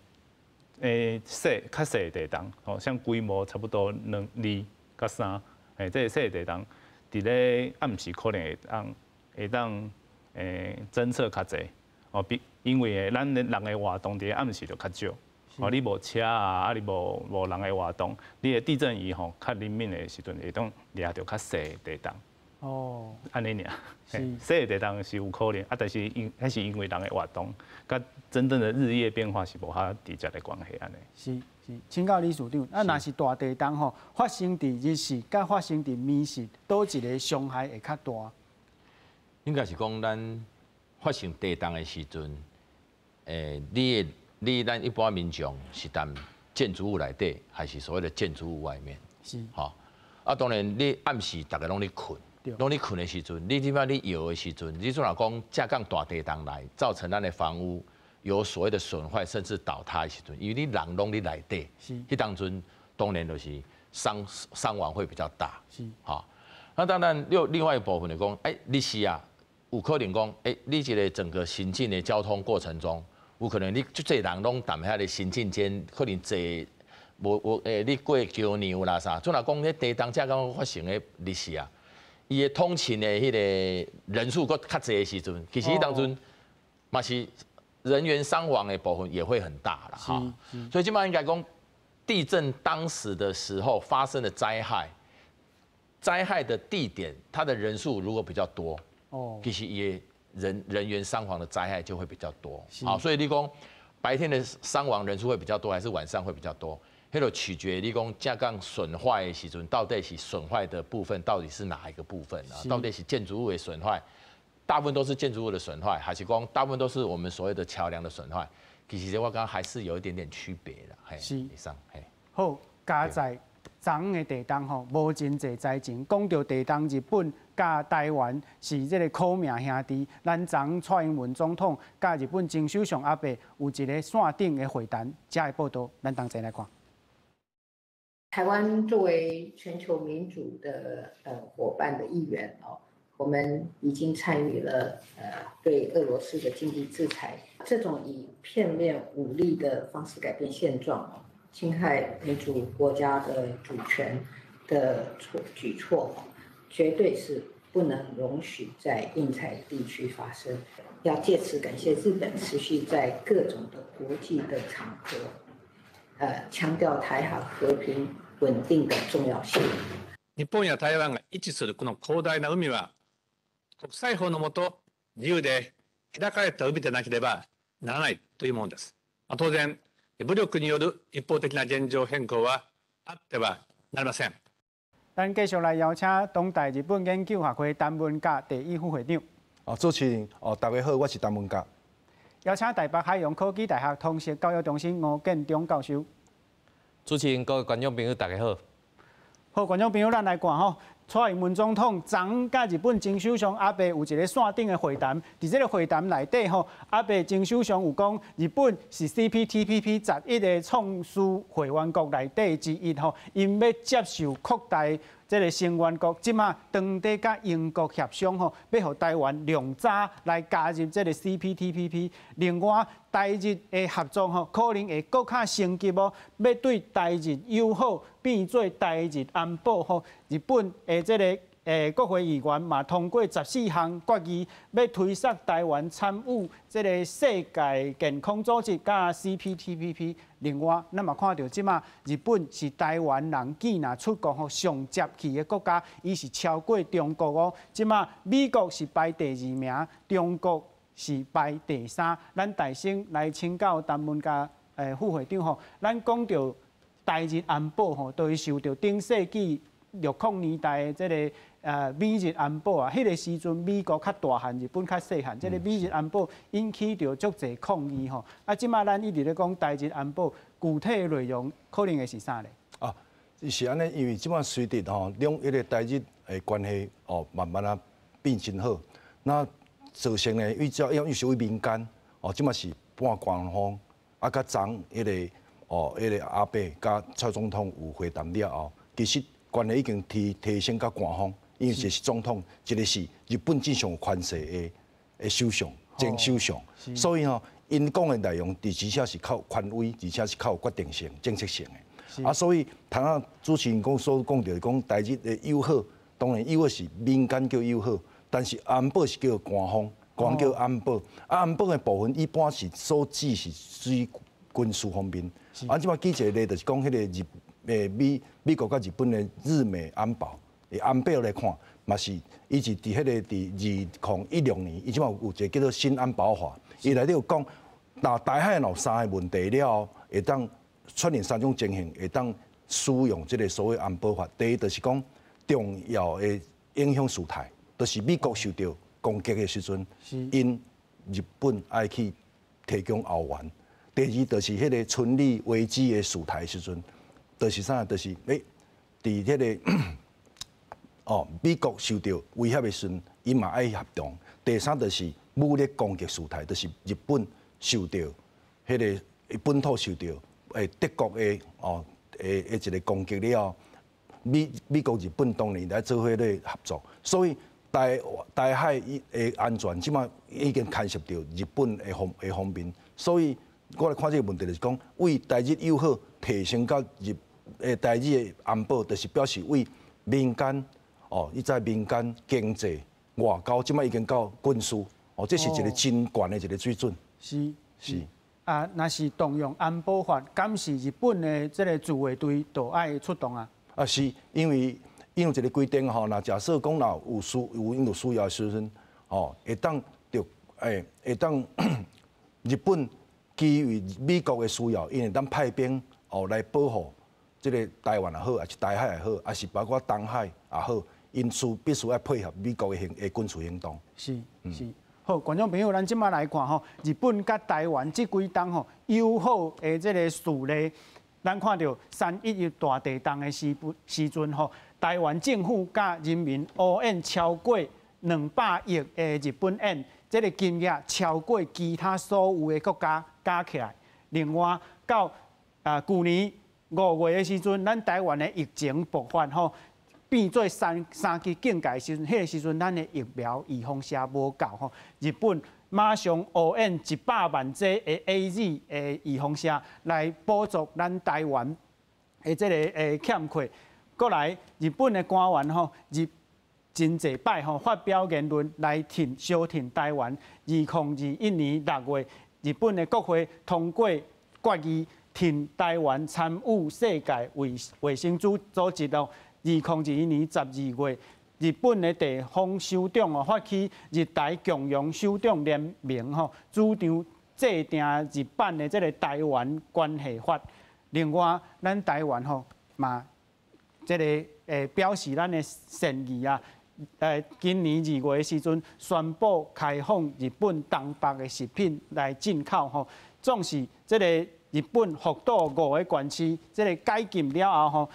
細較細的地動，吼，像規模差不多2、2佮3。欸，這个細地動，佇咧暗時可能會當偵測較濟，哦，比因為咱的人的活動佇咧暗時就較少，哦，你無車啊，啊你無人的活動，你的地震儀吼較靈敏的時陣會當掠著較細的地動。哦，按呢爾，細的地動是有可能，啊，但是因彼是因為人的活動，佮真正的日夜變化是無遐直接的關係按呢。是。請教理事長，啊，若是大地動吼，發生佇日時，佮發生佇暝時，佗一个傷害會較大？應該是講咱發生地動的時陣，你的你咱一般民眾是佇建築物內底，還是所謂的建築物外面？是。吼，啊，當然你暗時逐家攏咧睏，攏咧睏的時陣，你這擺你搖的時陣，你若講正講大地動來，造成咱的房屋有所謂的損壞，甚至倒塌的時陣，因為你人攏佇內底，彼當陣當然就是傷亡會比較大。吼，那當然又另外一部分就講，日時啊，有可能講，你這个整個行進的交通過程中，有可能你足濟人攏踮遐咧行進間，可能坐無無你過橋梁啦啥，總若講咧地動正講發生的日時啊，伊的通勤的彼个人數閣較濟的時陣，其實彼當陣嘛是人員傷亡的部分也會很大啦，哈。所以這擺應該講，地震當時的時候發生的災害，災害的地點，它的人數如果比較多，其實也人員傷亡的災害就會比較多。好，所以你講白天的傷亡人數會比較多，還是晚上會比較多？彼就取決你講正講損壞的時陣，到底是損壞的部分到底是哪一個部分啊？到底是建築物的損壞？大部分都是建築物的損壞，還是講大部分都是我們所謂的橋梁的損壞？其實我感覺還是有一點點區別的。是，以上，嘿。好，加在昨昏的地動吼，無真濟災情。講著地動，日本佮台灣是這个苦命兄弟。咱昨昏蔡英文總統佮日本前首相阿伯有一个線頂的會談，遮的報道，咱同齊來看。台灣作為全球民主的夥伴的一員哦，我們已經參與了對俄羅斯的經濟制裁，這種以片面武力的方式改變現狀，侵害民主國家的主權的措舉措，絕對是不能容許在印太地區發生。要借此感謝日本持續在各種的國際的場合，強調台海和平穩定的重要性。日本や台灣が位置するこの広大な海は、国際法の下、自由で開かれた海でなければならないというものです。当然、武力による一方的な現状変更はあってはなりません。咱繼續來邀請東大日本研究學會陳文甲地理副會長。哦，主持人，哦，大家好，我是陳文甲。邀請台北海洋科技大學通識教育中心吳建中教授。主持人、各位觀眾朋友，大家好。好，觀眾朋友，咱來看吼，蔡英文總統昨昏佮日本前首相阿伯有一个線頂的會談，佇這个會談內底吼，阿伯前首相有講，日本是 CPTPP 11個創始會員國內底之一吼，𪜶欲接受擴大這个成員國，這馬當地佮英國協商吼，欲予台灣量早來加入這个 CPTPP。另外，台日的合作吼，可能會閣較升級哦，欲對台日友好變做台日安保吼。日本的這个國會議員嘛通過14項決議，欲推捒台灣參與這个世界健康組織佮 CPTPP。另外，咱嘛看著這馬日本是台灣人囝若出國吼上捷去的國家，伊是超過中國哦。這馬美國是排第二名，中國是排第三。咱大先來請教陳文甲副會長吼，咱講著台日安保吼，都會受著頂世紀60年代的這个美日安保啊，彼个時陣美國較大漢，日本較細漢，這个美日安保引起著足濟抗議吼。啊，這馬咱一直咧講台日安保，具體的內容可能會是啥咧？啊，是按呢，因為這馬隨著吼兩彼个台日的關係哦，慢慢啊變真好。那造成呢，為這因為是為民間哦，這馬是半官方啊，佮昨彼个哦，彼个阿伯佮蔡總統有會談了後，其實關係已經提升到官方。因為一個是總統，一個是日本真上有權勢的首相、前首相，所以吼，𪜶講的內容，而且是較權威，而且是較有決定性、政策性的。啊，所以頭仔主持人講所講著是講台日的友好，當然友好是民間叫友好，但是安保是叫官方，官叫安保。啊，安保的部分一般是所指是指軍事方面。啊，這馬舉一個例，就是講彼個日美國佮日本的日美安保。安保來看，嘛是伊是佇彼个佇2016年，伊這馬有一個叫做新安保法，伊內底有講，若台海若有三個問題了後，會當出現三種情形，會當使用這个所謂安保法。第一就是講重要的影響事態，就是美國受著攻擊的時陣，𪜶日本愛去提供後援。第二就是彼个村里危機的事態時陣，就是啥？就是佇彼个哦，美國受著威脅的時陣，伊嘛愛協同。第三就是武力攻擊事態，就是日本受著彼个本土受著德國的哦的一個攻擊了後，美國日本當然來做伙咧合作。所以台海的安全，這馬已經牽涉著日本的方面。所以我來看這個問題，就是講為台日友好提升到台日的安保，就是表示為民間。哦，伊在民間經濟、外交，這馬已經到軍事，哦，這是一個真懸的一個水準。是是。啊，若是動用安保法，敢是日本的這個自衛隊就愛出動啊？啊，是因為一個規定吼，若假設講若有需要的時陣，吼，會當日本基於美國的需要，𪜶會當派兵哦來保護這個台灣也好，抑是台海也好，抑是包括東海也好。因此必須愛配合美國的軍事行動。是是，好，觀眾朋友，咱這馬來看吼，日本佮台灣這幾冬吼友好的這个事例，咱看著三一一大地動的時陣吼，台灣政府佮人民烏援超過200億的日本元，這個金額超過其他所有的國家加起來。另外，到舊年5月的時陣，咱台灣的疫情爆發吼，變做三級警戒時陣，彼個時陣咱的疫苗預防射無夠吼，日本馬上烏援100萬劑的 AZ 的預防射來補助咱台灣的這個欠缺。閣來，日本的官員吼，日真濟擺吼發表言論來挺相挺台灣。2021年6月，日本的國會通過決議，挺台灣參與世界衛生組織哦。2021年12月，日本的地方首長哦發起日台共榮首長聯盟吼，主張制定日版的這个台灣關係法。另外，咱台灣吼嘛，這个表示咱的善意啊。今年2月的時陣，宣布開放日本東北的食品來進口吼，總是這个日本福島五个縣市這个解禁了後吼，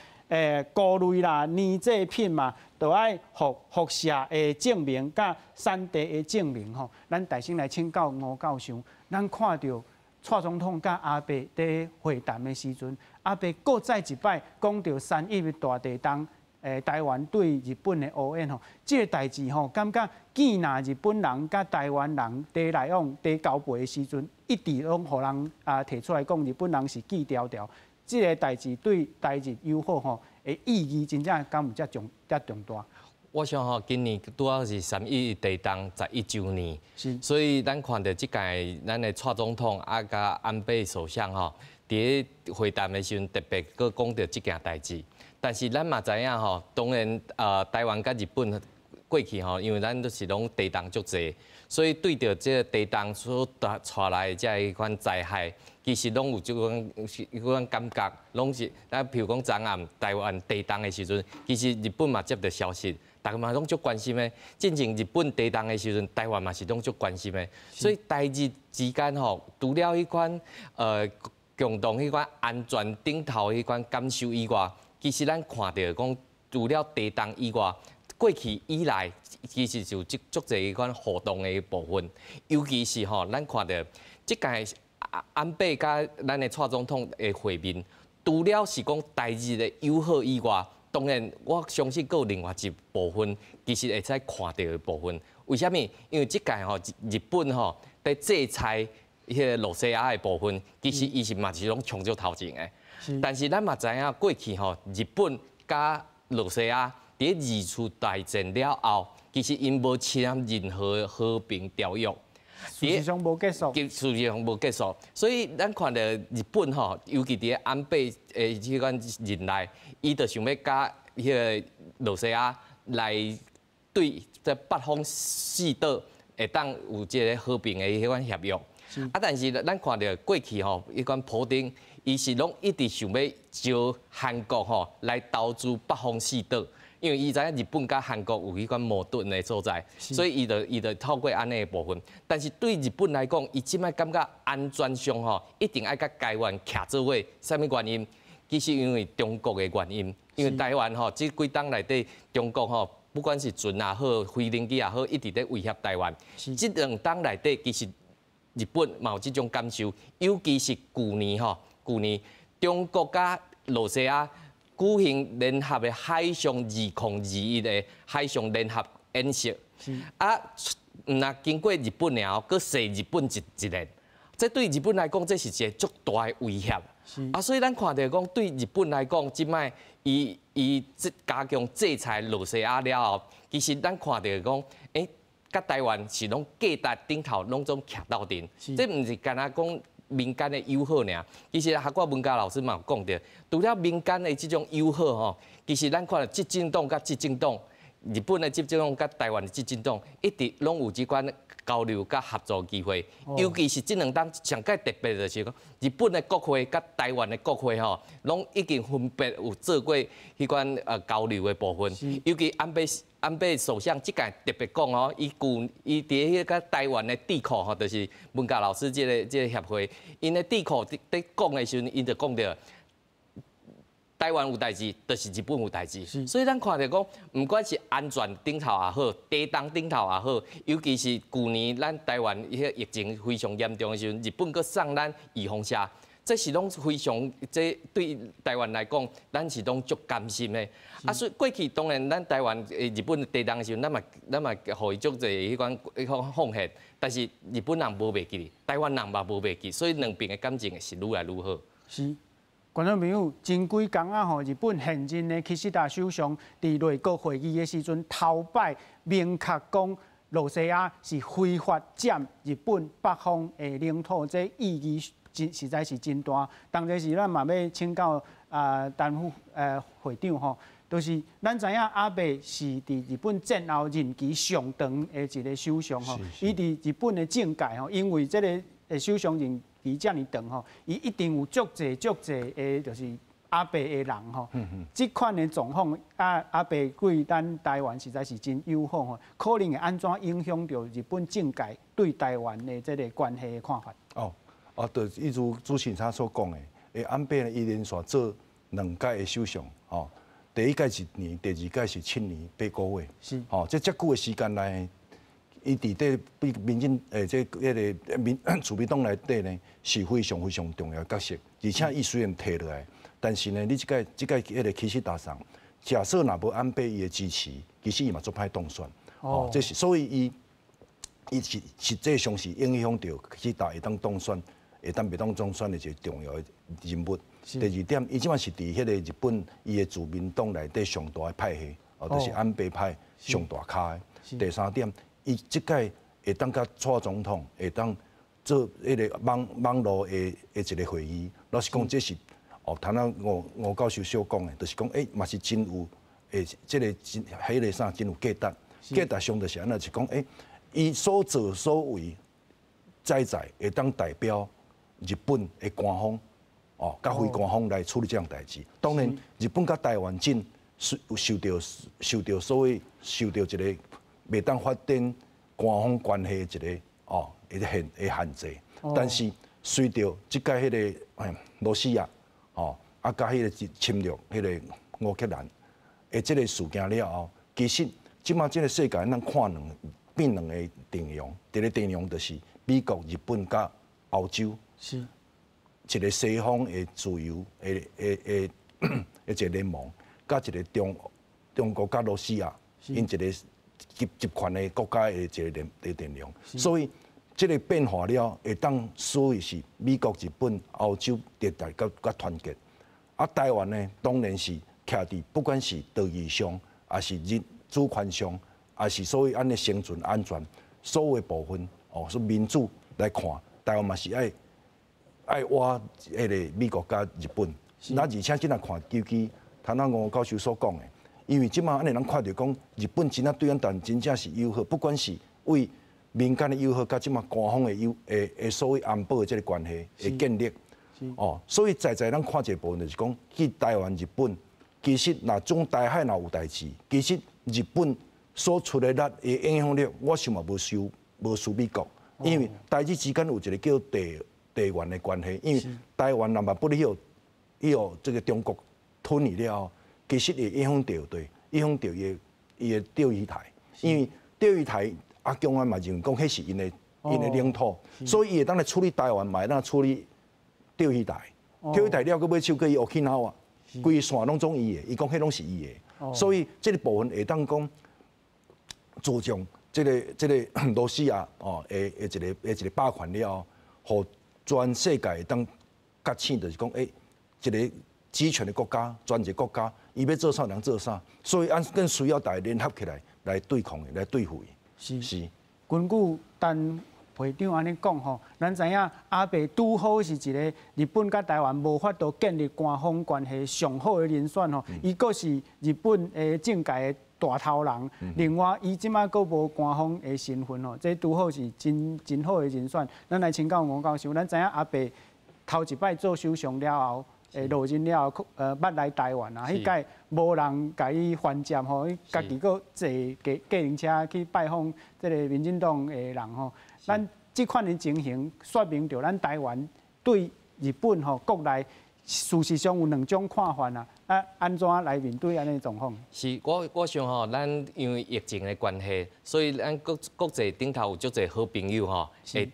菇類啦、奶製品嘛，都愛附輻射的證明佮產地的證明吼。咱大先來請教吳教授，咱看著蔡總統佮阿伯佇會談的時陣，阿伯閣再一擺講著三一一大地動，台灣對日本的烏援吼，這个代誌吼，感覺見若日本人佮台灣人佇來往佇交陪的時陣，一直攏予人啊提出來講，日本人是記牢牢。這个代誌對台日友好吼的意義，真正敢有遮重大？我想吼，今年拄好是三一一地動11週年，所以咱看著這屆咱的蔡總統啊，佮安倍首相吼，佇咧會談的時陣特別閣講著這件代誌。但是咱嘛知影吼，當然台灣佮日本過去吼，因為咱都是攏地動足濟，所以對著這个地動所帶來的這一款災害，其實攏有這種彼款感覺，攏是咱譬如講昨暗台灣地動的時陣，其實日本嘛接著消息，逐家嘛攏足關心的。進前日本地動的時陣，台灣嘛是攏足關心的。所以台日之間吼，除了彼款共同彼款安全頂頭彼款感受以外，其實咱看著講，除了地動以外，過去以來其實就足足濟彼款互動的部分，尤其是吼，咱看著這屆安倍佮咱的蔡總統的會面，除了是講台日的友好以外，當然我相信閣有另外一部分，其實會使看著的部分。為啥物？因為這屆吼日本吼佇制裁彼个露西亞的部分，其實伊是嘛是攏衝足頭前的。但是咱嘛知影過去吼日本佮露西亞佇二次大戰了後，其實𪜶無簽任何和平條約。事實上無結束，事實上無結束，所以咱看著日本吼，尤其佇安倍的這款任內，伊就想欲佮彼个露西亞來對這北方四島會當有這个和平的彼款協約。啊，但是咱看著過去吼，彼款普丁，伊是攏一直想欲招韓國吼來投資北方四島。因為伊知影日本佮韓國有彼款矛盾的所在，所以伊就透過按呢的部分。但是對日本來講，伊這擺感覺安全上吼，一定愛佮台灣徛做伙。啥物原因？其實因為中國的原因。因為台灣吼，這幾冬內底中國吼，不管是船也好，飛行機也好，一直咧威脅台灣。這兩冬內底，其實日本嘛有這種感受，尤其是舊年吼，舊年中國佮露西亞舉行聯合的海上2021的海上聯合演習，啊，毋若經過日本爾後，閣射日本一箭，這對日本來講，這是一个足大的威脅。啊，所以咱看著講，對日本來講，這擺伊這加強制裁露西亞了後，其實咱看著講，佮台灣是攏價值頂頭攏總徛鬥陣，這毋是干焦講民間的友好爾。其實哈我文嘉老師嘛有講著，除了民間的這種友好吼，其實咱看著執政黨佮執政黨，日本的執政黨佮台灣的執政黨，一直攏有這款交流佮合作機會。尤其是這兩冬上蓋特別就是講，日本的國會佮台灣的國會吼，攏已經分別有做過彼款交流的部分。尤其安倍首相這屆特別講哦，伊舊伊佇彼个台灣的智庫吼，就是文嘉老師這个協會，𪜶的智庫佇講的時陣，𪜶就講著，台灣有代誌，就是日本有代誌。所以咱看著講，毋管是安全頂頭也好，地動頂頭也好，尤其是舊年咱台灣彼個疫情非常嚴重的時陣，日本閣送咱預防射，這是攏非常，這對台灣來講，咱是攏足甘心的。啊，所以過去當然咱台灣日本地動的時陣，咱嘛予伊足濟彼款彼款奉獻，但是日本人無袂記得，台灣人嘛無袂記，所以兩邊的感情是愈來愈好。是。觀眾朋友，前幾工啊吼，日本現任的岸田首相佇內閣會議的時陣，頭擺明確講，露西亞是非法佔日本北方的領土，這意義真實在是真大。當這時，咱嘛欲請教啊，陳副會長吼，就是咱知影阿倍是佇日本戰後任期上長的一個首相吼，伊佇日本的政界吼，因為這個首相任期遮爾長吼，伊一定有足濟足濟的，就是阿倍的人吼。這款的狀況，啊阿倍對咱台灣實在是真友好吼，可能會按怎影響著日本政界對台灣的這個關係的看法？哦，哦，對，伊如主持人所講的，安倍呢，伊連續做兩屆的首相，吼，第一屆一年，第二屆是7年8個月，吼，這遮久的時間內。伊佇底比民進這彼個民自民黨內底呢，是非常非常重要的角色。而且伊雖然退落來，但是呢，你這屆這屆彼個岸田桑，假設若無安倍伊的支持，其實伊嘛足歹當選。哦，這是所以伊伊是實際上是影響著岸田會當當選，會當袂當當選的一個重要的人物。第二點，伊這擺是佇彼個日本伊的自民黨內底上大的派系，哦，就是安倍派上大咖的。第三點。伊這屆會當佮蔡總統會當做彼個網網路的的一個會議，老實講，這是哦，頭仔吳吳教授所講的，就是講嘛是真有這個真彼個啥真有價值，價值上就是按怎，就是講伊所作所為，在在會當代表日本的官方哦，佮非官方來處理這項代誌。當然，日本佮台灣真受受著受著所謂受著一個袂當發展官方關係的一個哦，一個限的限制。但是隨著這屆彼個羅西亞哦，啊佮彼個侵略彼個烏克蘭的這個事件了後，其實這馬這個世界咱看兩變兩個陣容，一個陣容就是美國、日本佮歐洲，一個西方的自由的的的的一個聯盟，佮一個中中國佮羅西亞，𪜶一個集集權的國家的一個聯的陣容，所以這個變化了，會當所以是美國、日本、歐洲迭代較較團結。啊，台灣呢，當然是徛佇不管是道義上，抑是日主權上，抑是所謂按呢生存安全，所有的部分哦，說民主來看，台灣嘛是愛愛倚彼個美國佮日本。那而且這若看，尤其頭仔吳教授所講的。因為這馬按呢咱看著講，日本真正對咱台灣真正是友好，不管是為民間的友好，佮這馬官方的友的的所謂安保的這個關係的建立，哦，所以在在咱看一個部分就是講，去台灣、日本，其實若總台海若有代誌，其實日本所出的力的影響力，我想嘛無輸無輸美國，因為台日之間有一個叫地地緣的關係，因為台灣若嘛不去予這個中國吞去了後。其實會影響著對，影響著伊的伊的釣魚台，因為釣魚台阿共啊嘛認為講彼是𪜶的𪜶的領土，所以伊會當來處理台灣，嘛會當處理釣魚台。釣魚台了，閣尾手閣伊沖去哪啊？規線攏總伊的，伊講彼攏是伊的，所以這個部分會當講注重這個這個羅西亞哦的的一個的一個霸權了後，予全世界會當覺醒，就是講一個集權的國家，專制國家，伊欲做啥能做啥，所以按更需要大家聯合起來來對抗伊，來對付伊。是是。根據陳會長按呢講吼，咱知影阿倍拄好是一個日本佮台灣無法度建立官方關係上好的人選吼，伊閣是日本的政界的大頭人，另外伊這馬閣無官方的身份吼，這拄好是真真好的人選。咱來請教吳教授，咱知影阿倍頭一擺做首相了後，落任了後，捌來台灣啊，彼擺無人共伊歡接吼，伊家己閣坐計計程車去拜訪這個民進黨的人吼。咱這款的情形，說明著咱台灣對日本吼國內事實上有兩種看法啊，啊，按怎來面對按呢狀況？是，我想吼，咱因為疫情的關係，所以咱國際頂頭有足濟好朋友吼，會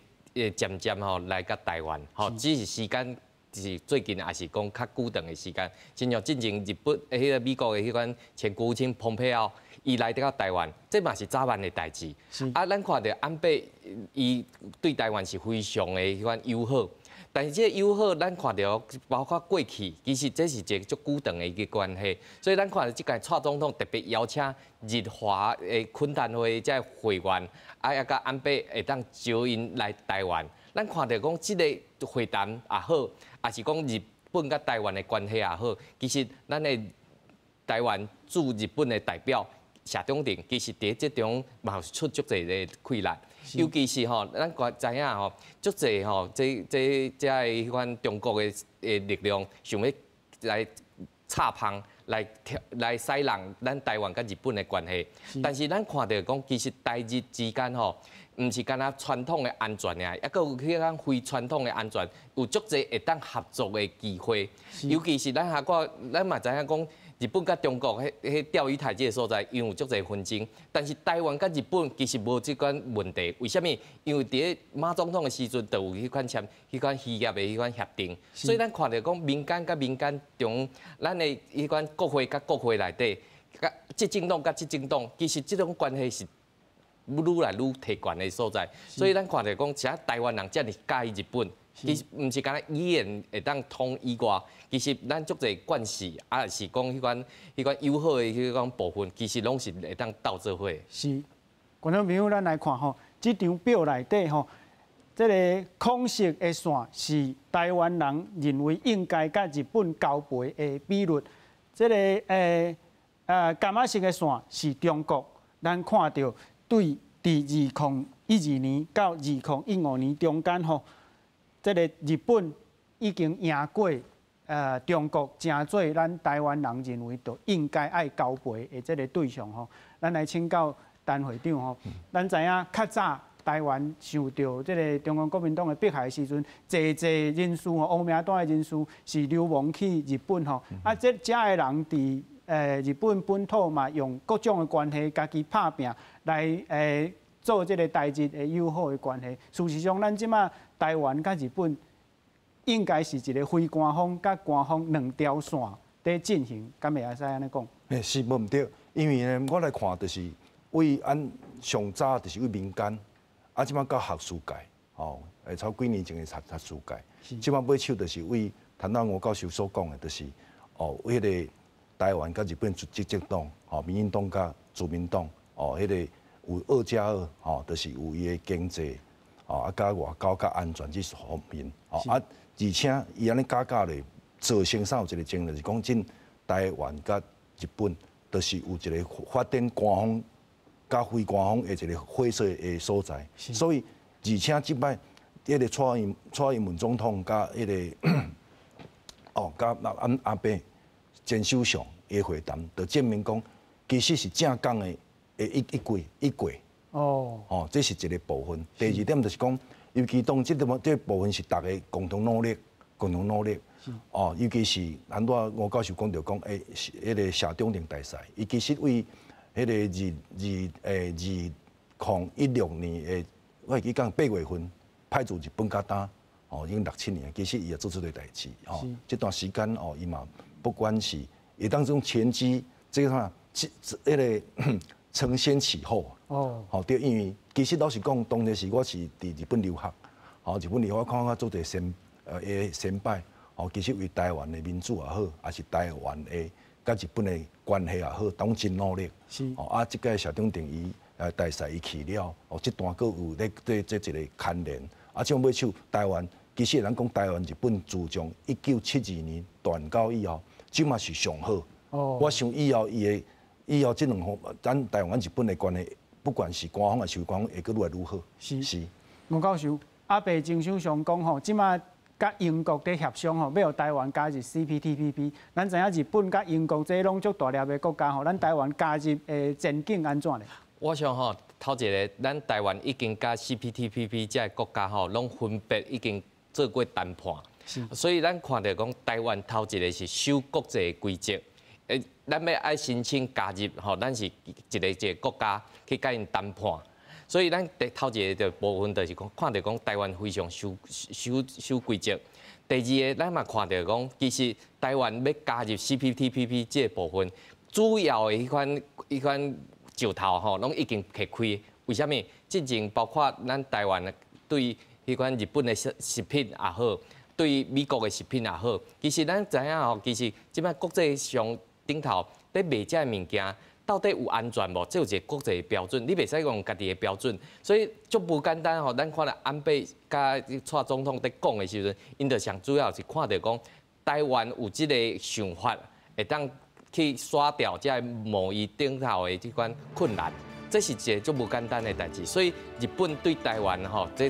漸漸吼來佮台灣，吼，只是時間是最近也是講較久長的時間。親像進前日本彼個美國的彼款前國務卿蓬佩奧，伊來到台灣，這嘛是早晚的代誌。啊，咱看著安倍伊對台灣是非常的彼款友好。但是這個友好，咱看著包括過去，其實這是一個足久長的一個關係，所以咱看著這屆蔡總統特別邀請日華的懇談會這個會員，啊，也佮安倍會當招𪜶來台灣。咱看著講這個會談也好，抑是講日本佮台灣的關係也好，其實咱的台灣駐日本的代表謝長廷，其實佇這中嘛有出足濟的氣力。尤其是吼，咱知影吼，足濟吼，這个彼款中國的力量，想欲來插縫，來挑來使弄咱台灣佮日本的關係。但是咱看著講，其實台日之間吼，毋是干焦傳統的安全爾，猶閣有彼款非傳統的安全，有足濟會當合作的機會。尤其是咱下個，咱嘛知影講，日本佮中國彼釣魚台這个所在，因有足濟紛爭，但是台灣佮日本其實無這款問題。為啥物？因為佇咧馬總統的時陣，就有彼款簽彼款漁業的彼款協定，所以咱看著講民間佮民間中，咱的彼款國會佮國會內底，佮執政黨佮執政黨，其實這種關係是愈來愈提懸的所在。所以咱看著講，啥台灣人遮爾佮意日本。其實毋是干焦語言會當通以外，其實咱足濟關係，啊是講彼款友好的彼款部分，其實攏是會當鬥做伙。是，觀眾朋友，咱來看吼，這張表內底吼，這个紅色的線是台灣人認為應該佮日本交陪的比率，這个柑仔色的線是中國。咱看著對佇2012年到2015年中間吼，這个日本已經贏過中國，成做咱台灣人認為就應該愛交陪的這个對象吼。咱來請教陳會長吼，咱知影較早台灣受著這个中國國民黨的迫害的時陣，濟濟人士吼，烏名單的人士是流亡去日本吼。啊，這遮的人佇日本本土嘛，用各種的關係，家己拍拚來做這个台日的友好的關係。事實上，咱這馬台灣佮日本應該是一个非官方佮官方兩條線佇進行，敢會使按呢講？欸，是無毋對，因為呢，我來看就是為按上早就是為民間，啊，這馬到學術界，吼，超幾年前的學術界，這馬尾手就是為陳道吳教授所講的，就是哦，彼个台灣佮日本執政黨，吼，民進黨佮自民黨，哦，彼个有2加2，吼，就是有伊的經濟，哦，啊，佮外交佮安全這方面，吼，啊，而且伊按呢加加咧，造成啥有一個爭論，就是講進台灣佮日本，就是有一個發展官方佮非官方的一個灰色的所在，所以而且這擺彼个蔡英文總統佮彼个哦，佮安倍前首相的會談，就證明講其實是正港的一軌。哦，這是一個部分。第二點就是講，尤其當這個部分是大家共同努力，共同努力。哦，尤其是咱拄仔吳教授講著講，欸，彼个謝長廷大使，伊其實為彼个2016年的，我會記講8月份派駐日本到今，哦，已經六七年，其實伊也做這個代誌，哦，這段時間哦，伊嘛不管是會當種前機，這個啥，這彼个承先啟後，哦，吼對，因為其實老實講，當時我是佇日本留學，吼，日本留學我看看做者先輩，吼，其實為台灣的民主也好，抑是台灣的佮日本的關係也好，攏真努力。哦，啊，這屆謝長廷伊大使伊去了，哦，這段閣有咧對這一个牽連，啊，這種尾手台灣，其實咱講台灣日本自從1972年斷交以後，這馬是上好。我想以後伊會以後這兩方，咱台灣日本的關係，不管是官方抑是非官方，會閣愈來愈好。是。吳教授，安倍前首相講吼，這馬佮英國佇協商吼，欲予台灣加入 CPTPP。咱知影日本佮英國這攏足大粒的國家吼，咱台灣加入的前景按怎咧？我想吼，頭一个，咱台灣已經佮 CPTPP 這个國家吼，攏分別已經做過談判。所以咱看著講台灣頭一个是守國際規則，咱欲愛申請加入吼，咱是一个一个國家去共𪜶談判。所以咱第頭一个部分就是講，看著講台灣非常守規則。第二个，咱嘛看著講，其實台灣欲加入 CPTPP 這个部分，主要的彼款石頭吼，攏已經摕開。為啥物？進前包括咱台灣對彼款日本的食品也好，對美國的食品也好，其實咱知影吼，其實這擺國際上頂頭咧賣這个物件，到底有安全無？這有一个國際的標準，你袂使用家己的標準，所以足無簡單吼。咱看著安倍佮蔡總統佇講的時陣，𪜶就上主要是看著講台灣有這个想法，會當去刷掉這个貿易頂頭的這款困難，這是一个足無簡單的代誌。所以日本對台灣吼，這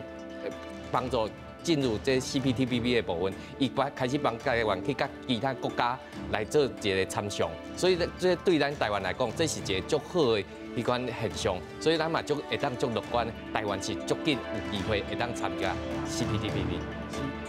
幫助進入這 CPTPP 的部分，伊開始幫台灣去佮其他國家來做一个參詳，所以這對咱台灣來講，這是一个足好的彼款現象，所以咱嘛足會當足樂觀，台灣是足緊有機會會當參加 CPTPP。